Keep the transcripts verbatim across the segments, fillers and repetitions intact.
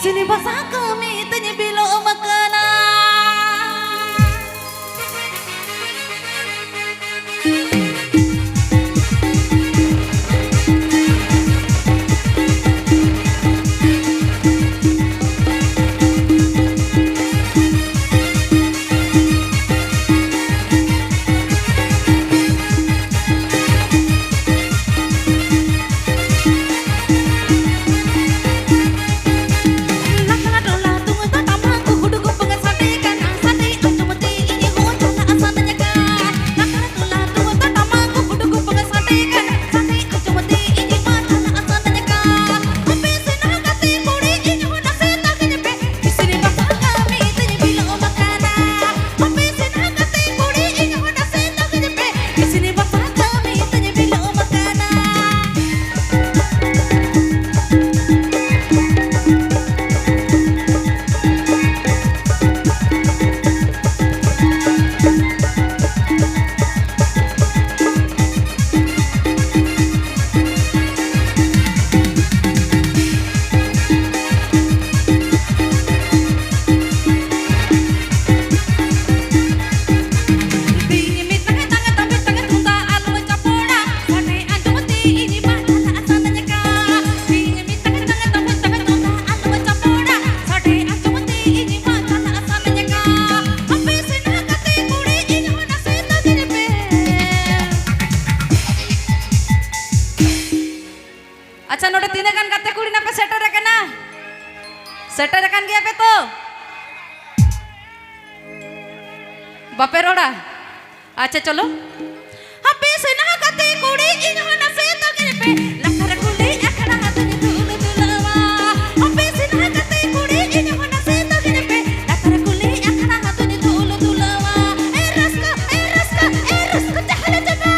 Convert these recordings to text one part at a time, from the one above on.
ᱥᱤᱧ ᱵᱟᱥᱟ ᱠᱟᱹᱢᱤ ᱛᱮᱧ ᱵᱤᱞᱚᱢ ᱟᱠᱟᱱᱟ᱾ ᱟᱪᱪᱷᱟ, ᱱᱚᱰᱮ ᱛᱤᱱᱟᱹᱜ ᱜᱟᱱ ᱜᱟᱛᱮ ᱠᱩᱲᱤ ᱱᱟᱯᱮ ᱥᱮᱴᱮᱨ ᱟᱠᱟᱱᱟ? ᱥᱮᱴᱮᱨ ᱟᱠᱟᱱ ᱜᱮᱭᱟ ᱯᱮ ᱛᱚ? ᱵᱟᱯᱮ ᱨᱚᱲᱟ? ᱟᱪᱪᱷᱟ, ᱪᱚᱞᱚ᱾ ᱦᱟᱯᱮ ᱥᱮᱱᱟ ᱜᱟᱛᱮ ᱠᱩᱲᱤ, ᱤᱧ ᱦᱚᱸ ᱱᱟᱥᱮ ᱛᱚᱜᱮ ᱯᱮ᱾ ᱞᱟᱛᱟᱨ ᱠᱩᱞᱦᱤ ᱟᱠᱷᱲᱟ ᱦᱟᱛᱟᱧ ᱫᱩᱞ ᱫᱩᱞᱟᱹᱣᱟ᱾ ᱦᱟᱯᱮ ᱥᱮᱱᱟ ᱜᱟᱛᱮ ᱠᱩᱲᱤ, ᱤᱧ ᱦᱚᱸ ᱱᱟᱥᱮ ᱛᱚᱜᱮ ᱯᱮ᱾ ᱞᱟᱛᱟᱨ ᱠᱩᱞᱦᱤ ᱟᱠᱷᱲᱟ ᱦᱟᱛᱟᱧ ᱫᱩᱞ ᱫᱩᱞᱟᱹᱣᱟ᱾ ᱮ ᱨᱟᱹᱥᱠᱟᱹ, ᱮ ᱨᱟᱹᱥᱠᱟᱹ, ᱮ ᱨᱟᱹᱥᱠᱟᱹ ᱪᱟᱦᱞᱟ ᱪᱟᱵᱟ᱾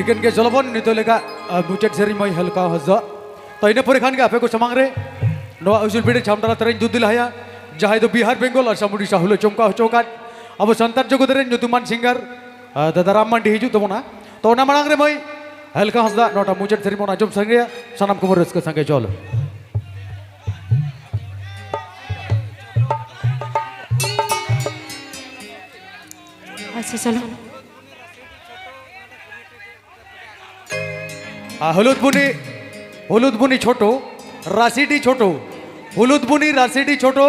ᱮᱱᱠᱷᱟᱱ ᱜᱮ ᱪᱚᱞᱚ ᱵᱚᱱ ᱱᱤᱛᱚᱜ ᱞᱮᱠᱟ, ᱟ, ᱢᱩᱪᱟᱹᱫ ᱥᱮᱨᱮᱧ ᱢᱟᱹᱭ ᱦᱮᱞᱠᱟᱣ ᱦᱟᱸᱥᱫᱟ᱾ ᱛᱚ, ᱤᱱᱟᱹ ᱯᱚᱨᱮ ᱠᱷᱟᱱ ᱜᱮ ᱟᱯᱮ ᱠᱚ ᱥᱟᱢᱟᱝ ᱨᱮ ᱱᱚᱣᱟ ᱩᱥᱩᱞ ᱵᱤᱰᱟᱹ ᱪᱷᱟᱢᱰᱟ ᱞᱟᱛᱟᱨ ᱨᱮᱧ ᱫᱩ ᱫᱤᱞᱟᱦᱟᱭᱟ, ᱡᱟᱦᱟᱸᱭ ᱫᱚ ᱵᱤᱦᱟᱨ, ᱵᱮᱝᱜᱚᱞ ᱟᱨ ᱥᱟᱢᱩᱰᱤ ᱥᱟᱦᱩᱞᱮ ᱪᱚᱢᱠᱟᱣ ᱦᱚᱪᱚ ᱟᱠᱟᱫ ᱟᱵᱚ ᱥᱟᱱᱛᱟᱲ ᱡᱚᱜᱚᱛ ᱨᱮᱱ ᱧᱩᱛᱩᱢᱟᱱ ᱥᱤᱝᱜᱟᱨ, ᱟ, ᱫᱟᱫᱟ ᱨᱟᱢ ᱢᱟᱱᱰᱤ ᱦᱤᱡᱩᱜ ᱛᱟᱵᱚᱱᱟ᱾ ᱛᱚ, ᱚᱱᱟ ᱢᱟᱲᱟᱝ ᱨᱮ ᱢᱟᱹᱭ ᱦᱮᱞᱠᱟᱣ ᱦᱟᱸᱥᱫᱟ ᱱᱚᱣᱟᱴᱟᱜ ᱢᱩᱪᱟᱹᱫ ᱥᱮᱨᱮᱧ ᱵᱚᱱ ᱟᱸᱡᱚᱢ ᱥᱟᱸᱜᱮᱭᱟ, ᱥᱟᱱᱟᱢ ᱠᱚᱵᱚᱱ ᱨᱟᱹᱥᱠᱟᱹ ᱥᱟᱸᱜᱮ ᱪᱚᱞᱚ᱾ ᱟᱪᱪᱷᱟ, ᱪᱚᱞᱚ᱾ ᱟᱨ ᱦᱩᱞᱩᱫᱵᱩᱱᱤ, ᱦᱩᱞᱩᱫᱵᱩᱱᱤ ᱪᱷᱳᱴᱳ, ᱨᱟᱥᱤᱰᱤ ᱪᱷᱳᱴᱳ, ᱦᱩᱞᱩᱫᱵᱩᱱᱤ ᱨᱟᱥᱤᱰᱤ ᱪᱷᱳᱴᱳ,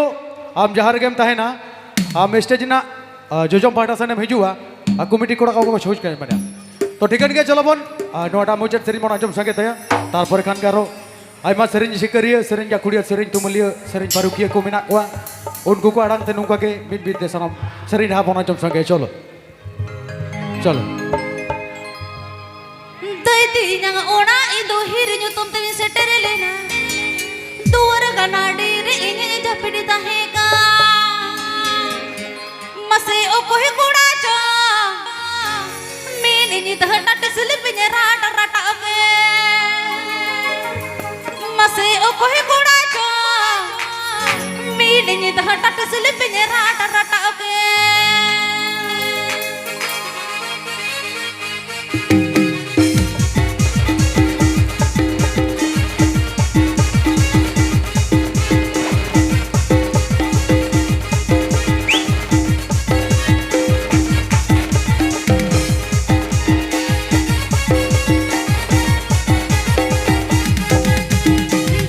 ᱟᱢ ᱡᱟᱦᱟᱸ ᱨᱮᱜᱮᱢ ᱛᱟᱦᱮᱱᱟ, ᱟᱢ ᱥᱴᱮᱡᱽ ᱨᱮᱱᱟᱜ, ᱟ, ᱡᱚᱡᱚᱢ ᱯᱟᱦᱴᱟ ᱥᱮᱱ ᱮᱢ ᱦᱤᱡᱩᱜᱼᱟ᱾ ᱟᱨ ᱠᱚᱢᱤᱴᱤ ᱠᱚᱲᱟ ᱠᱚ ᱥᱳᱡᱽ ᱠᱟᱭ ᱢᱮᱱᱟ᱾ ᱛᱚ, ᱴᱷᱤᱠᱟᱹᱱ ᱜᱮᱭᱟ, ᱪᱚᱞᱚ ᱵᱚᱱ, ᱟ, ᱱᱚᱣᱟᱴᱟᱜ ᱢᱩᱪᱟᱹᱫ ᱥᱮᱨᱮᱧ ᱵᱚᱱ ᱟᱸᱡᱚᱢ ᱥᱟᱸᱜᱮ ᱛᱟᱭᱟ᱾ ᱛᱟᱨᱯᱚᱨᱮ ᱠᱷᱟᱱ ᱜᱮ ᱟᱨᱚ ᱟᱭᱢᱟ ᱥᱮᱨᱮᱧ ᱥᱤᱠᱟᱹᱨᱤᱭᱟᱹ, ᱥᱮᱨᱮᱧ ᱜᱟᱹᱠᱷᱩᱲᱤᱭᱟᱹ, ᱥᱮᱨᱮᱧ ᱛᱩᱢᱟᱹᱞᱤᱭᱟᱹ, ᱥᱮᱨᱮᱧ ᱯᱟᱹᱨᱩᱠᱷᱤᱭᱟᱹ ᱠᱚ ᱢᱮᱱᱟᱜ ᱠᱚᱣᱟ᱾ ᱩᱱᱠᱩ ᱠᱚ ᱟᱲᱟᱝ ᱛᱮ ᱱᱚᱝᱠᱟ ᱜᱮ ᱢᱤᱫ ᱢᱤᱫ ᱛᱮ ᱥᱟᱱᱟᱢ ᱥᱮᱨᱮᱧ ᱰᱟᱦᱟᱨ ᱵᱚᱱ ᱟᱸᱡᱚᱢ ᱥᱟᱸᱜᱮᱭᱟ᱾ ᱪᱚᱞᱚ᱾ ᱪᱚᱞᱚ᱾ ᱫᱟᱹᱭ ᱛᱮᱧᱟᱝ ᱚᱲᱟᱜ ᱤᱧ ᱫᱚ ᱦᱤᱨ ᱧᱩᱛᱩᱢ ᱛᱮᱧ ᱥᱮᱴᱮᱨ ᱞᱮᱱᱟ᱾ ᱫᱩᱣᱟᱹᱨ ᱜᱟᱱᱟᱰᱤ ᱨᱮ ᱤᱧᱤᱧ ᱡᱟᱹᱯᱤᱫ ᱛᱟᱦᱮᱸ ᱠᱟᱱ᱾ ᱢᱟᱥᱮ ᱚᱠᱚᱭ ᱠᱚᱲᱟ ᱪᱚ ᱢᱤᱫ ᱧᱤᱫᱟᱹ ᱴᱟᱴ ᱥᱤᱞᱤᱯᱤᱧ ᱨᱟᱴ ᱨᱟᱴᱟᱜ ᱠᱮᱫ᱾ ᱢᱟᱥᱮ ᱚᱠᱚᱭ ᱠᱚᱲᱟ ᱪᱚ ᱢᱤᱫ ᱧᱤᱫᱟᱹ ᱴᱟᱴ ᱥᱤᱞᱤᱯᱤᱧ ᱨᱟᱴ ᱨᱟᱴᱟᱜ ᱠᱮᱫ᱾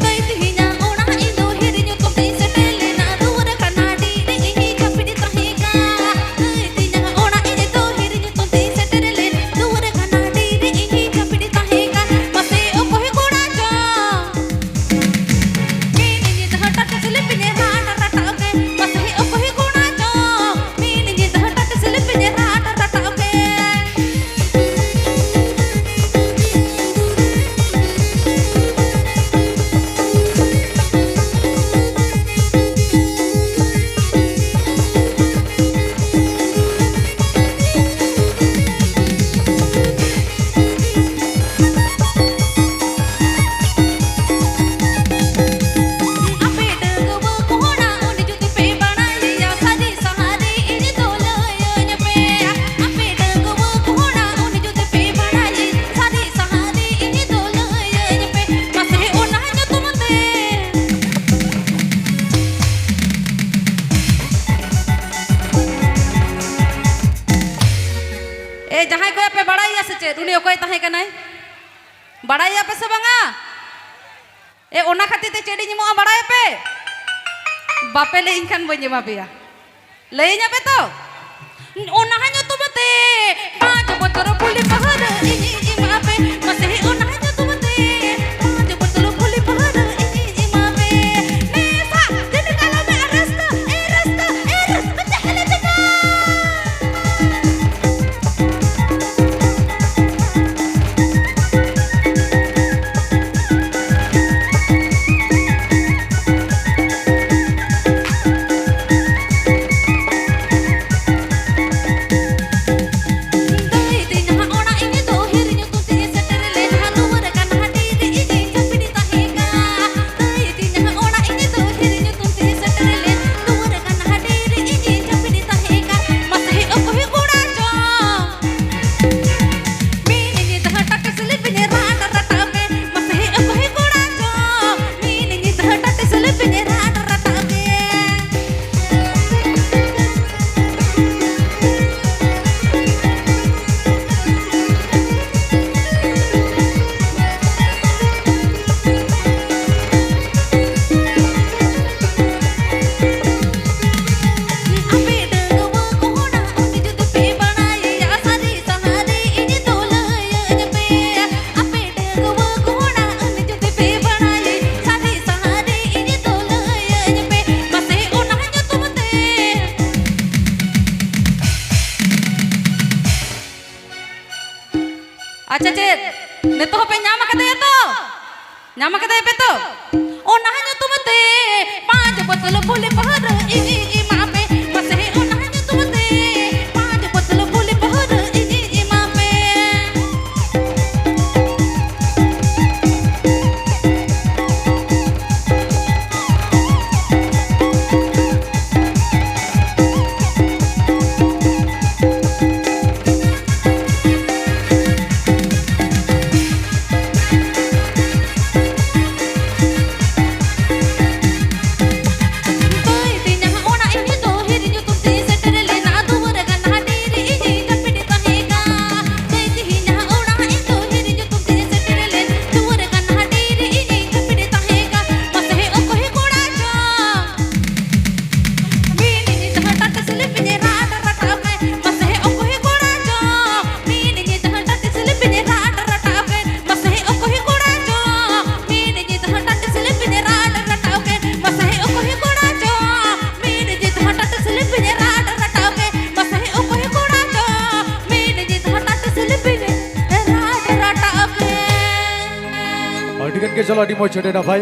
ᱫᱟᱹᱭ ᱛᱮᱦᱮᱧᱟᱜ ᱚᱲᱟᱜ ᱤᱧ ᱫᱚ ᱦᱤᱨᱤ ᱧᱩᱛᱩᱢ ᱛᱮᱧ ᱥᱮᱴᱮᱨ ᱞᱮᱱᱟ᱾ ᱫᱩᱣᱟᱹᱨ ᱠᱟᱱᱟ ᱟᱹᱰᱤ ᱨᱮ ᱛᱟᱦᱮᱸ ᱠᱟᱱᱟᱭ᱾ ᱵᱟᱲᱟᱭᱟ ᱯᱮ ᱥᱮ ᱵᱟᱝᱟ? ᱮ, ᱚᱱᱟ ᱠᱷᱟᱹᱛᱤᱨ ᱛᱮ ᱪᱮᱫ ᱤᱧ ᱮᱢᱚᱜᱼᱟ, ᱵᱟᱲᱟᱭᱟᱯᱮ? ᱵᱟᱯᱮ ᱞᱟᱹᱭᱟᱹᱧ ᱠᱷᱟᱱ ᱵᱟᱹᱧ ᱮᱢᱟ ᱯᱮᱭᱟ᱾ ᱞᱟᱹᱭᱟᱹᱧ ᱟᱯᱮ ᱛᱚ? ᱚᱱᱟ ᱧᱩᱛᱩᱢ ᱛᱮ ᱯᱟᱸᱪ ᱵᱚᱛᱚᱞ ᱯᱷᱩᱞᱤ ᱯᱟᱹᱣᱨᱟᱹ ᱤᱧᱤᱧ ᱮᱢᱟ ᱯᱮ᱾ ᱢᱟᱥᱮ, ᱚᱱᱟ ᱧᱩᱛᱩᱢ ᱛᱮ ᱯᱟᱸᱪ ᱵᱚᱛᱚᱞ ᱯᱷᱩᱞᱤ ᱯᱟᱹᱣᱨᱟᱹ ᱤᱧᱤᱧ ᱮᱢᱟ ᱯᱮ᱾ ᱱᱮᱥᱟ ᱫᱤᱱ ᱠᱟᱞᱚᱢ ᱮ ᱨᱟᱹᱥᱠᱟᱹ, ᱮ ᱨᱟᱹᱥᱠᱟᱹ, ᱮ ᱨᱟᱹᱥᱠᱟᱹ ᱛᱟᱦᱞᱮ ᱪᱮᱠᱟ? ᱟᱪᱪᱷᱟ, ᱪᱮᱫ ᱱᱤᱛᱚᱜ ᱦᱚᱸᱯᱮ ᱧᱟᱢ ᱟᱠᱟᱫᱮᱭᱟ ᱛᱚ? ᱧᱟᱢ ᱟᱠᱟᱫᱮᱭᱟ ᱯᱮ ᱛᱚ? ᱚᱱᱟ ᱧᱩᱛᱩᱢ ᱛᱮ ᱯᱟᱸᱪ ᱵᱚᱛᱚᱞ ᱯᱷᱩᱞᱤ ᱯᱟᱹᱣᱨᱟᱹ ᱤᱧᱤᱧ ᱮᱢᱟ ᱯᱮ᱾ ᱢᱟᱥᱮ, ᱚᱱᱟ ᱧᱩᱛᱩᱢ ᱛᱮ ᱯᱟᱸᱪ ᱵᱚᱛᱚᱞ ᱯᱷᱩᱞᱤ ᱯᱟᱹᱣᱨᱟᱹ ᱤᱧᱤᱧ ᱮᱢᱟ ᱯᱮ᱾ ᱪᱚᱞᱚ, ᱟᱹᱰᱤ ᱢᱚᱡᱽ, ᱟᱹᱰᱤ ᱱᱟᱯᱟᱭ᱾